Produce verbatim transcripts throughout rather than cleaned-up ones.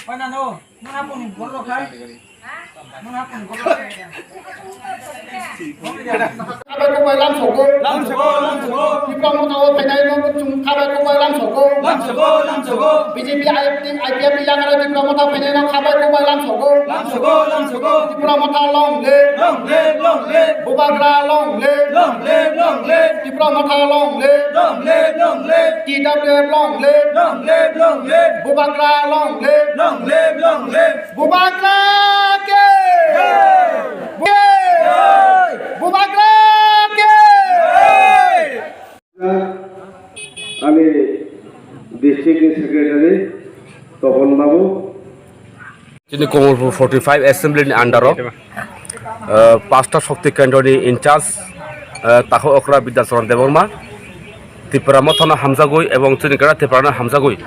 Paina no, mana pun golo khai. Mana pun golo khai. Khabai khubai lamsogo. Lamsogo, lamsogo. Tipra Motha o phainai no chung khabai khubai lamsogo. Lamsogo, lamsogo. B J P I P F ni yagra Tipra Motha phainai no khabai khubai lamsogo. Lamsogo, lamsogo. Tipra Motha long live. Long live, long live. Bubagra long live. Long live, long live. Tipra Motha long live. Long live, long live. T W F long live. Long live, long live. Bubagra long live. Long live, long live. Bubagra ke. Jai. Bubagra ke. Jai. Ani district ni secretary Topon Babu. Chini Komolpur forty five assembly ni under o, uh, pasta shokti kendro ni in charge, uh, Takhu Okra Bidyacharan Debbarma, Tipra Motha no hamjagwi ebong chini Greater Tripura no hamjagwi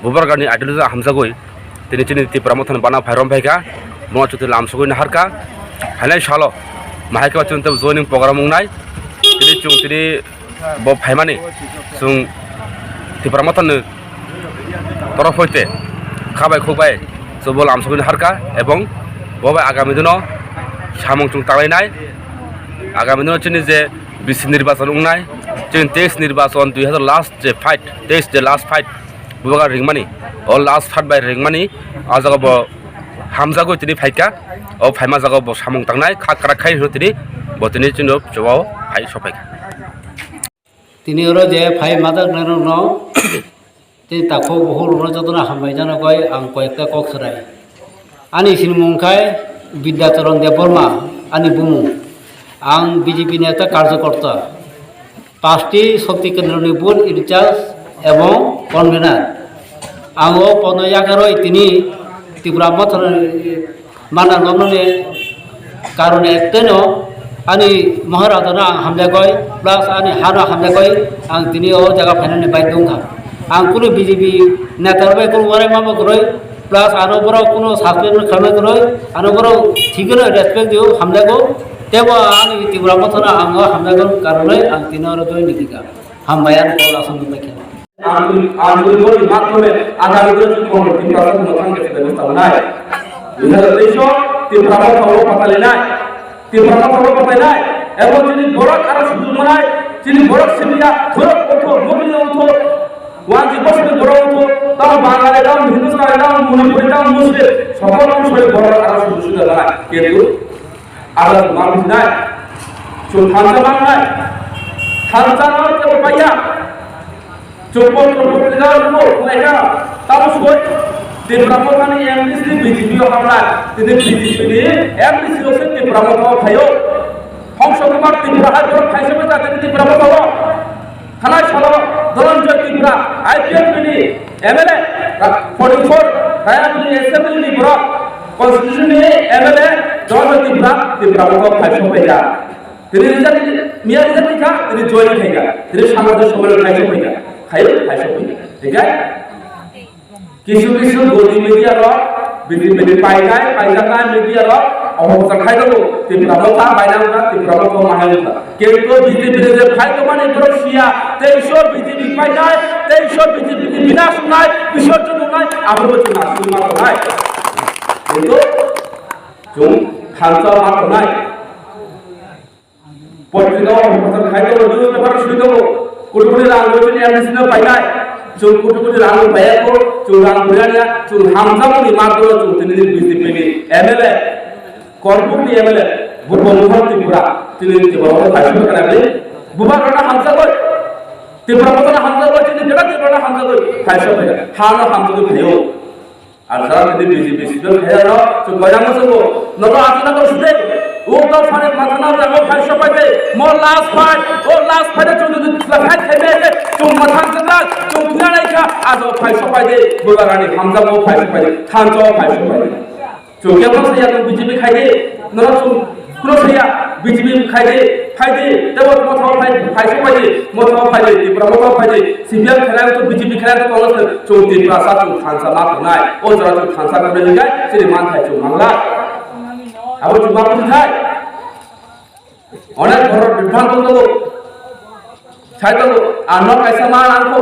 Bubagra ni ideology hamjagwi tini chini Tipra Motha ni bana phairom phaikha, mo chuti lamsogwi naharkha, hainai salo mahai khe chini joining program wngnai, tini chung tini bo phaimani chwng Tipra Motha ni torof hoite khabai khukbai chwngbo lamsogwi naharkha ebong bo bai agami dino samung chwng tanglainai, agami dino chini je bisi nirbachon wngnai, chini teis nirbachon dui hazar last je fight, teis je last fight Bubagra ringmani, o last fight bai ringmani, o jaga bo hamjagwi tini phaikha, o phaima jaga bo samung tangnai kha kwrak khai hino tini bo tini chini chuao phai sophaikha. Tini oro je phai majak nai rok no tei takhuk bukhuk rok no joto no hambai jano koi ang koi ekta kok swrai. Ani sinimung khai Bidyacharan Debbarma ani bumung. Ang B J P neta karjakarta, pasti shokti kendro ni booth in charge ebong convener. Ang o pono yakaroi tini Tipra Motha ni mana noknoni karone ekteno ani Maharajano ang hamjakgoi, plus ani hano hamjakgoi, ang tini o jaga phainani bai tongkha. Ang kunu B J P neta bai kunu warai mabo kwrwi, plus ano borok kunu suspend khaima kwrwi, ano borok thikeno respect dio, hamjakgo, tebo ani Tipra Mothano ang o hamjakgo karone ang tini oro join ni kha. Hambai ang kol asong bai khe. আন্দোলন, আন্দোলনের মাধ্যমে আগামী দিনে যদি কোনো ত্রিপুরা রাষ্ট্র গঠন করতে ব্যবস্থা নাই, বুঝা যাচ্ছে, এইসব ত্রিপুরা কথা হলো কথা নেই, ত্রিপুরা কথা হলো কথা নাই, এবং যদি বড় আরো সুযোগ নাই, যদি বড় সিরিয়া, বড় অর্থ, মোগলি অর্থ, ওয়ান জি বছরের বড় অর্থ, তাও বাঙালি, তাও হিন্দুস্তানি, তাও মণিপুরি, তাও মুসলিম, সকল অংশে বড় আরো সুযোগ সুবিধা নাই। কিন্তু আরো মানুষ নাই, চোখ থামতে পারে নাই, থামতে পারে কেউ পাইয়া, চোখ বন্ধ করতে যাওয়ার জন্য অনেকটা তাও সই। ত্রিপুরা প্রধান এমডিসি বিজেপি হামলা, তিনি বিজেপি এমডিসি হচ্ছে ত্রিপুরা মতো ভাইও। হংস কুমার ত্রিপুরা হাজার খাইছে বেটা, তিনি ত্রিপুরা মতো। Khanai salo Dhananjay Tripura, I P F T ni M L A, forty four Rayapuri Assembly ni borok, constitution ni M L A Dhananjay Tripura, Tripura borok khai sokphaikha. Tini rijak, miya rijak kha, tini join khaikha, tini samajik somaj khai sokphaikha, khai, khai sokphaikha. Thik hai? Kisu kisu godi media rok, B J P ni painai, paijaknai media rok, omo bwsa khai tongo, Tipra Motha bainang wngkha, Tipra Motha mahai wngkha. Kintu B J P ni je phai tongmani borok siya, tei so B J P painai, tei so B J P ni binash wngnai, bisorjon wngnai, abo bo chwng naisingma tongnai. Kintu chwng thansa ma tongnai. Potrika o hospital khai tongo, newspaper sui tongo. Koti koti rang rw chini M D C no painai. Chwng koti koti rang rw paiya kho, chwng rang rw ya, chwng hamjakmani mat rw chwng tini ni B J P ni M L A, Korpuk ni M L A, Purbo Mohor Tripura, tini ni Tripura o khai sui kana bini. Bubagra no hamjagwi, Tripura Motha no hamjagwi, tini Greater Tripura no hamjagwi khai sui kana. Ha no hamjagwi phaio. Ar sara tini B J P student khairok, chwng koirang muchungo, nono achana tong side, o tong phani mathana jago phai sopai de, mo last fight, o last fight chwng jodi fight khai de, chwng mathang jana, chwng thuna nai kha, ajo phai sopai de, Bubagrani hamjak o phai sopai de, thansa o phai sopai de. Chwng kebo saya chwng B J P khai de, nono chwng Kunu saya B J P khai de, khai de, tebo Motha phai, phai sopai de, Motha phai de, Tripura Motha phai de, C P M khainai to B J P khainai to Congress khainai, chwng Tripura sa chwng thansa ma tongnai, o jora chwng thansa khainai hinkhe chini manthai chwng manglak. Abo chwng ma buji thai. Onek borok bibhan tong tongo. Sai tongo, ang no kaisa ma nangkho.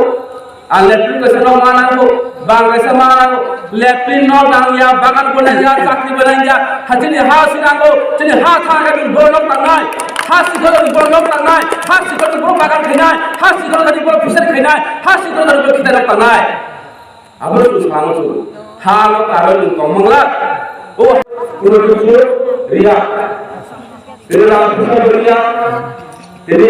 Ang latrine kaisa no ma nango, bang kaisa ma nango, latrine no nangya, bagan bo nangya, chakri bo nangya, ha chini ha si nango, chini ha thang khe bo nok tangnai, ha si khe bo nok tangnai, ha si khe bo bagan khainai, ha si khe bo fishery khainai, ha si khe bo khitai nok tangnai. Abo chwng swlamo chwng. Ha no karwi nwng tong mangla. O, puro chwng riya. Tini Ramkrishna bo riya. Tini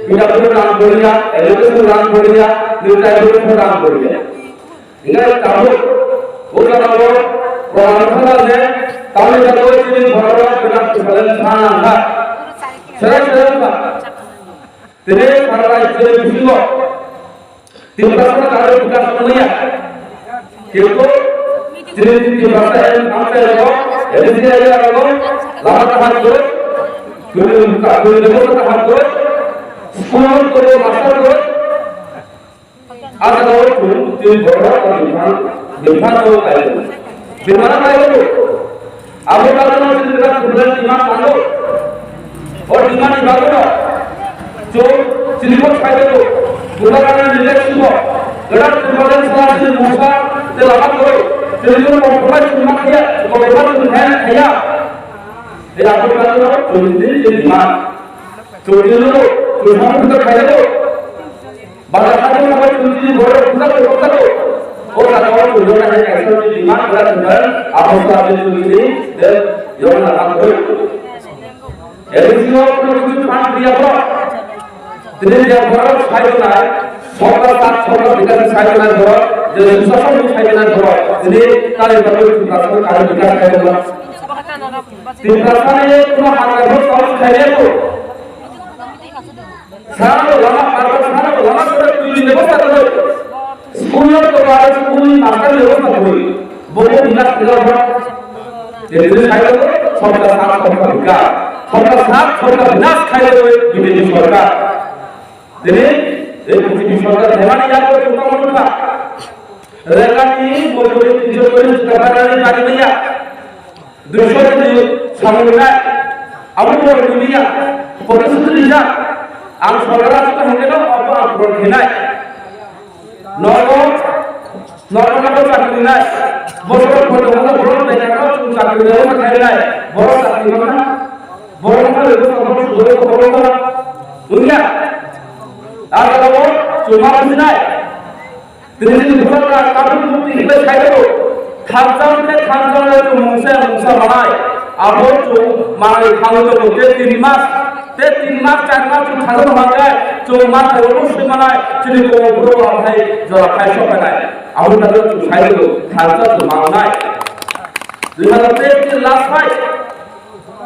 Pita puro rang bo riya. Education rang bo riya. Tini tribal puro rang bo riya. Inga tabuk. O jaga o, Ramkrishna je, tamni jaga o tini bhoro rok kena kusalen sana ha. Sera sera ha. Tini para rajyo ni bisingo. Tiprasa karo bikas wngya. Kintu chini Tiprasa em amchai rogo, M C area rogo, lama kaham koi, koi, koi, koi, kaham koi, school koi, master koi. Asa koi, koi, koi, borok, koi, koi, koi, koi, koi. Bimana kailago. Abo kaisa chini birat problem demand nango. O demand ni bagwi no. Chwng chini bo kailago. Bubagra ni leadership o. Birat problem sa chini mungsa te lama koi. Chini bo compromise ni makya. Compromise ni makya. Ei abo kaisa chini demand. Chwng chini bo. Chwng samung kailago. Bada hati hati chunti boro puja ko kota ko. Kota ko puja ka hai kaisa chunti ma kala chunti. Abo sa chunti de yona na ko. Eri sino ko chunti pan dia boro. Tini dia boro sai ko nai. Sokta sat sokta bikas sai ko nai boro. Je susasok sai ko nai boro. Tini kali boro chunti ko kali bikas sai ko nai. Tini rasa ne ko hati ko sai ko. Sana lama, sana lama kore twi ni bebosta kore. School to kore, school ni master ni bebosta kore. Bobo binas kore. Jadi saya to sabka sat sabka bikas. Sabka sat sabka binas khai kore B J P sorkar. Jadi, eh, B J P sorkar hemani ya kore tuma muka. Rekani mojuri tinjo kore juta barani bari baya. Duiso tini samung rinai, abo bo dunia, protistut rijak, ang sorkar aswk hwnkheno abo ang puron khainai. Nogo, nogo nogo chakri rinai, bosoro pondro hajar borok bekarno chwng chakri rinai, borok chakri mangkha, borok mangkha, borok mangkha, borok mangkha, borok mangkha, wngya, ah, abo chwng ma businai. Tini chini bwsakra tabuk mukti hibai sai rw. Thansa hwnkhe thansa le chwng mungsa mungsa manai. Abo chwng manai thangwi tongo tei tin mas, tei tin mas, char mas chwng thansa tongma khe chwng ma thai rw swi manai. Chini Kongpuro abohai jora khai sok phainai. Abo jagao chwng sai rw thansa chwng manai. Dui hazar teis ni last fight.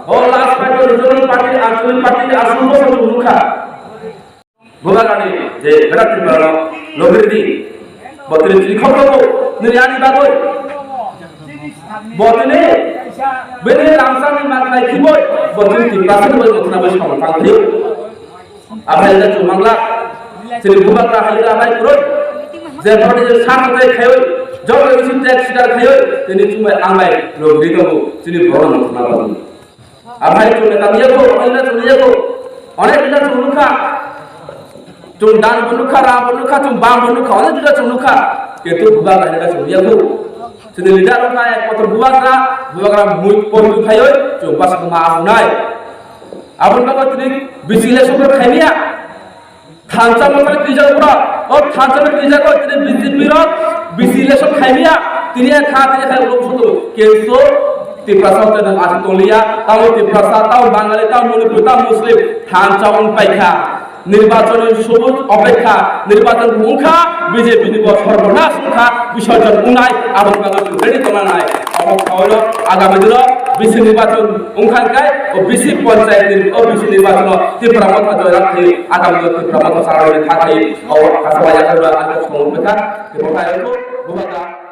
O last fight o regional party, anchalik party, aswk bosor chwng nukha. Bubagrani je Berak Tripura no logir di. Bo tini chini khok tongo, nini ani bagwi. Bo tini bini ramsani manai khiboi, bo tini Tiprasa ni bai mukna bai samung tang thio. Abai da chumangla, chini Bubagra hai da bai kuroi. Je bini je sang tai khayoi, jor le isi tek sikar khayoi, tini chumai ang bai logir tongo, chini borok mukna bagwi. Abai chwng neta niyako, onek neta niyako, onek neta chwng nukha. Chwng dan bo nukha, ram bo nukha, chwng bam bo nukha, onek neta chwng nukha. Kintu Bubagra neta chwng niyako. Chini leader wngkha ekmatro Bubagra, Bubagra mui pontu phaioi chwng bwsakma amunai. Aboni bagwi tini bisi election khaimya. Thansa motha twijak bwrok, o thansa twijak o tini B J P rok bisi election khaimya, tini kha tini kha ulo sudu, kintu Tiprasa tei nang aswk tonglia, tamo Tiprasa, tamo Bangali, tamo Manipuri, tamo Muslim, thansa wng paikha. Nirbachon ni subut opekha, nirbachon wngkha, B J P ni bo sorbonas wngkha, bisorjon wngnai, aboni bagwi chwng ready tongnai. Omo khaoino agami dino bisi nirbachon wngkha khe, o bisi panchayat ni, o bisi nirbachon o Tipra Motha joyrak khe, agami dino Tipra Motha sarani kha khe, o kasaba yakarba ang song wngkha, Tipra Motha.